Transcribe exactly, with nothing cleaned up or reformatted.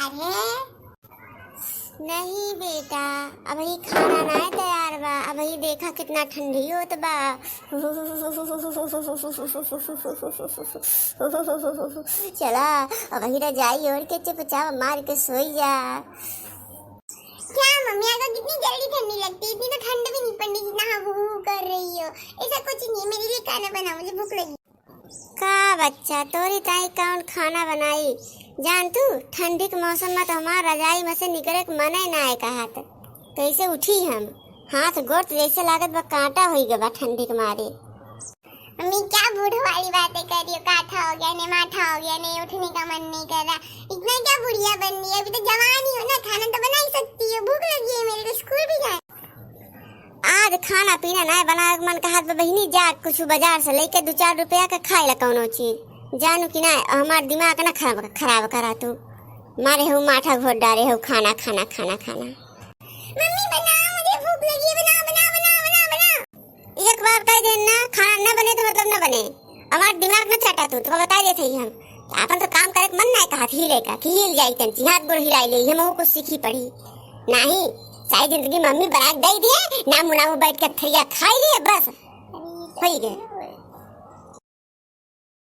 अरे नहीं बेटा, अबही खाना नाय तैयार बा, अबही देखा कितना ठंडी होत बा। चला, अबही रजाई ओढ़ के चुपचाप मार के सोई जा। क्या मम्मी, आपको कितनी जल्दी ठंडी लगती है? इतनी तो ठंड भी नहीं पड़नी जितना हाँ हू हू कर रही हो। ऐसा कुछ नहीं है, मेरे लिए खाना बनाओ, मुझे भूख लगी। का बच्चा, तोरी ताई कौन खाना बनाई? जान तू, ठंडी के मौसम में तो हमार रजाई में से निकरे के मने ना आए कहत। कैसे उठी हम? हाथ गोड़ तो जैसे लागत बा कांटा होई गए बा ठंडी के मारे। मम्मी, क्या बूढ़ो वाली बातें कर रही हो? काठा हो गया ने, माठा हो गया ने, उठने का मन नहीं कर रहा। इतना क्या बुढ़िया बन रही है? अभी तो जवान ही हो ना, खाना तो बना ही सकती हो। भूख लगी है मेरे को, स्कूल भी जाना। आज खाना पीना नाय बनावे के मन कहत बा बहिनी, जा कुछ बाजार से लेके दो चार रुपया के खाए ला कौनो चीज, जानू कि नाय, हमार दिमाग ना खराब, खराब करा तू। मारे हो माठा घोट डारे हो, खाना, खाना, खाना, खाना। मम्मी, बनाओ, मुझे भूख लगी है, बनाओ, बनाओ, बनाओ, बनाओ, बनाओ। एक बार कह दे ना, खाना न बने तो मतलब न बने। हमार दिमाग न चाटा तू, तो बता देते ही हम। आपन तो काम करे के मन ना कहत ही लेका कि हिल जाई तंची, हाथ गोड़ हिलाई ले, हम कुछ सीखी पड़ी। नहीं, सारी जिंदगी मम्मी बना के दे दिए, ना मुनाऊ बैठ के थरिया खाई लिए, बस। होई गए।